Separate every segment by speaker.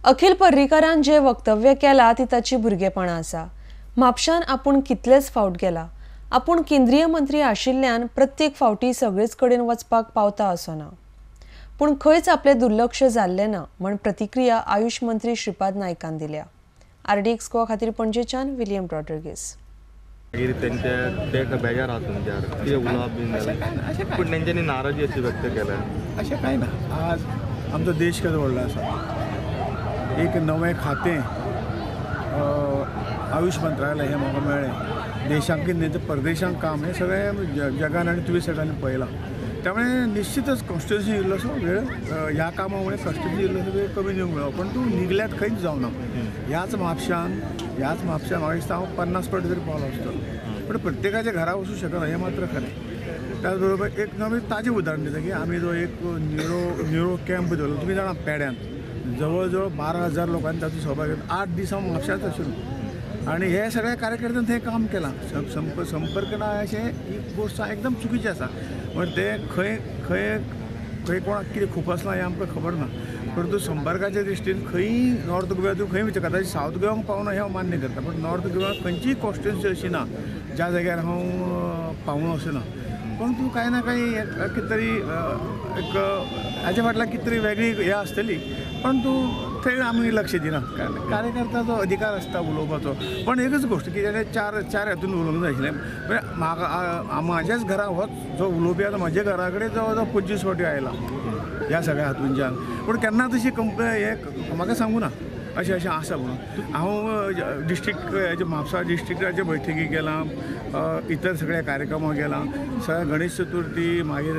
Speaker 1: अखिल पर्रीकारान जे वक्तव्य केला ती ताची भुरगेपणां आसा. म्हापशान आपूण कितलेच फावट गेला. आपूण केंद्रीय मंत्री आशिल्ल्यान प्रत्येक फावटी सगळेच कडेन वचपाक पावता असो ना, पूण खंयच आपलें दुर्लक्ष जाल्लें ना म्हण प्रतिक्रिया आयुष मंत्री श्रीपाद नायकान दिल्या. आरडीएक्स गोवा खातीर पणजेच्यान विलियम रॉड्रिगीस.
Speaker 2: मागीर तेंचे ते बेजार आहा तुमच्यार कितें उलोवप बीन जालें, पूण तेंच्यांनी नाराजी अशी व्यक्त केल्या
Speaker 3: अशें कांय ना. आज आमचो देश केदो व्हडलो आसा, एक नवें खातें आयुष मंत्रालय हें म्हाका मेळ्ळें. देशांक न्ही तर परदेशांक काम हें सगळें जगान आनी तुवें सगळ्यांनी पळयलां. त्यामुळे निश्चितच कॉन्स्टिट्युन्सी इल्लोसो वेळ ह्या कामा मुळे कॉन्स्टिट्युन्सी इल्लोसो वेळ कमी दिवंक मेळ्ळो, पण तूं निग्लेक्ट खंयच जावना. ह्याच म्हापशान म्हापशान म्हाका दिसता हांव 50 फावटी तरी पावलो आसतलो, पण प्रत्येकाच्या घरा वचूं शकना हें मात्र खरें. त्याच बरोबर एक नवें ताजें उदाहरण दिता की आमी जो एक न्युरो कॅम्प दवरलो, तुमी जाणा पेड्यान जवळ जवळ 12,000 लोकांनी तातूंत सहभाग घेतलो. 8 दीस हांव म्हापशांत आशिल्लो आनी हे सगळे कार्यकर्त्यान थंय काम केलां. संपर्क ना अशें ही गोश्ट एकदम चुकीची आसा. पण ते खंय खंय खंय कोणाक कितें खुपसलां हें आमकां खबर ना, परंतु संपर्काच्या दृश्टीन खंय नॉर्थ गोव्या तूं खंय विचार कदाचित सावथ गोव्यांक पावना हें हांव मान्य करता, पण नॉर्थ गोव्याक खंयचीय कॉन्स्टिट्युन्सी अशी ना ज्या जाग्यार हांव पावूं अशें ना. परंतु कांय ना कांय कितें तरी एक हाजे फाटल्यान कितें तरी वेगळी हें आसतली, परंतु थंय आमी लक्ष दिना. कारण कार्यकर्त्याचो अधिकार आसता उलोवपाचो. पण एकच गोश्ट की ताणें चार हातून उलोवंक जाय आशिल्लें. म्हणजे म्हाका म्हाज्याच घरा होच जो उलोवपी आसा म्हाज्या घरा कडेन जवळ जवळ 25 फावटी आयला ह्या सगळ्या हातूंच्यान, पूण केन्ना तशी कंप्लेन हे म्हाका सांगूं ना अशें अशें आसा म्हणून. हांव डिस्ट्रिक्ट म्हापसा डिस्ट्रिक्टाचे बैठकी गेलां, इतर सगळ्या कार्यक्रमाक गेलां, सगळ्या गणेश चतुर्थी मागीर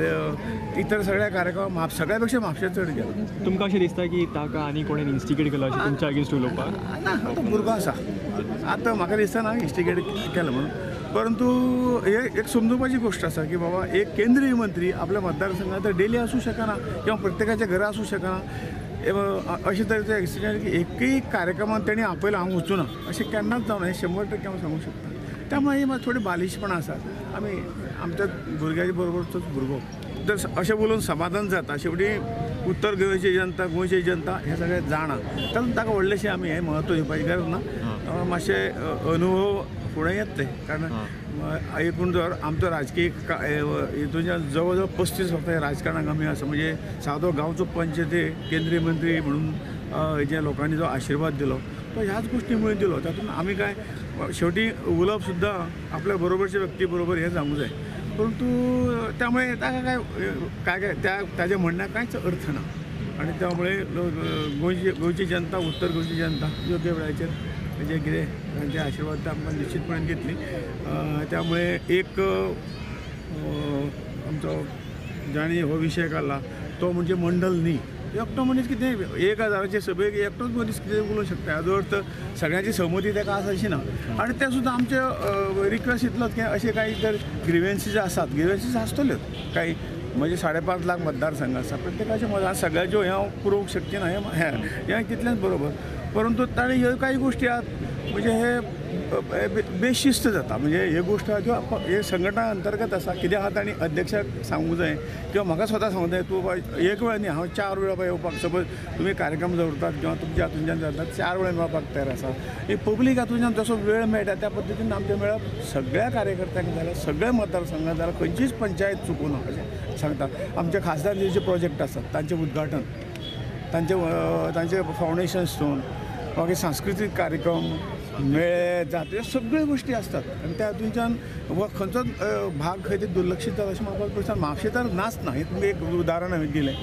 Speaker 3: इतर सगळ्या कार्यक्रमाक सगळ्या पेक्षा म्हापशा चड गेला.
Speaker 4: तुमकां अशें दिसता की ताका आनी कोणें इन्स्टिगेट केलो अशें तुमच्या अगेन्स्ट उलोवपाक?
Speaker 3: ना, तो भुरगो आसा, आतां म्हाका दिसता ना इन्स्टिगेट केलें म्हणून. परंतु हे एक समजुपाची गोश्ट आसा की बाबा एक केंद्रीय मंत्री आपल्या मतदारसंघात डेली आसूं शकना किंवा प्रत्येकाच्या घरा आसूं शकना. अशे तरेचो एक्सिडंट की एकय कार्यक्रमात तेणी आपयलो हांव वचूं ना अशें केन्नाच जावना हें 100% हांव सांगूंक शकता. त्यामुळे ही मात थोडी बालिशपणां आसात. आमी आमच्या भुरग्याच्या बरोबरचोच भुरगो तर अशें उलोवन समाधान जाता. शेवटी उत्तर गोंयची जनता, गोंयची जनता हें सगळें जाणा, तातूंत ताका व्हडलेशें आमी हें म्हत्व दिवपाची गरज ना. मातशें अनुभव फुडें येतले, कारण एकूण जर आमचो राजकीय हितून जवळ जवळ 35 वर्सां राजकारणाक आमी आसा. म्हणजे सादो गांवचो पंच ते केंद्रीय मंत्री म्हणून जे लोकांनी जो आशिर्वाद दिलो तो ह्याच गोश्टी मुळे दिलो. तातूंत आमी काय शेवटी उलोवप सुद्दां आपल्या बरोबरच्या व्यक्ती बरोबर हें जावंक जाय, परंतु त्यामुळे ताका काय काय काय त्या ताज्या म्हणण्याक कांयच अर्थ ना. आनी त्यामुळे गोंयची जनता, उत्तर गोंयची जनता योग्य वेळाचेर जे कितें तांचे आशिर्वाद आमकां निश्चितपणान घेतली. त्यामुळे एक आमचो जाणी हो विशय काडला तो म्हणजे मंडल न्ही, एकटो मनीस कितें 1000 सभेक एकटोच मनीस कितें उलोवंक शकता हाजो अर्थ सगळ्यांची सहमती ताका आसा अशी ना. आनी तें सुद्दां आमचे रिक्वेस्ट इतलोच की अशे कांय तर ग्रिवेन्सीज आसात, ग्रिवेन्सीज आसतल्योच कांय. म्हणजे 5.5 लाख मतदारसंघ आसा, प्रत्येकाचे मत सगळ्याच्यो हें हांव पुरोवंक शकची ना हें तितलेंच बरोबर. परंतु ताणें ह्यो कांय गोश्टी आहात म्हणजे हे बेशिस्त जाता. म्हणजे ह्यो गोश्ट आहा त्यो हे संघटना अंतर्गत आसा. कितें आहा तांणी अध्यक्षाक सांगूंक जाय किंवा म्हाका स्वता सांगूंक जाय तूं एक वेळ न्ही हांव 4 वेळा येवपाक, सपोज तुमी कार्यक्रम दवरतात किंवा तुमच्या हातूंच्यान जातात 4 वेळा मेळपाक तयार आसा. ही पब्लीक हातूंच्यान जसो वेळ मेळटा त्या पद्दतीन आमचें मेळप सगळ्या कार्यकर्त्यांक जाल्यार सगळ्या मतदारसंघात जाल्यार खंयचीच पंचायत चुकूं ना अशें सांगता. आमचे खासदार जे प्रोजेक्ट आसात तांचें उद्घाटन, तांचे फावंडेशन स्टोन, मागीर सांस्कृतीक कार्यक्रम, मेळे, जात्रे सगळ्यो गोश्टी आसतात आनी त्या हातूंच्यान वा खंयचोच भाग खंय तरी दुर्लक्षीत जाता अशें म्हणपाक प्रश्न म्हापशें तर नाच ना. हें तुमकां एक उदाहरण हांवें दिलें.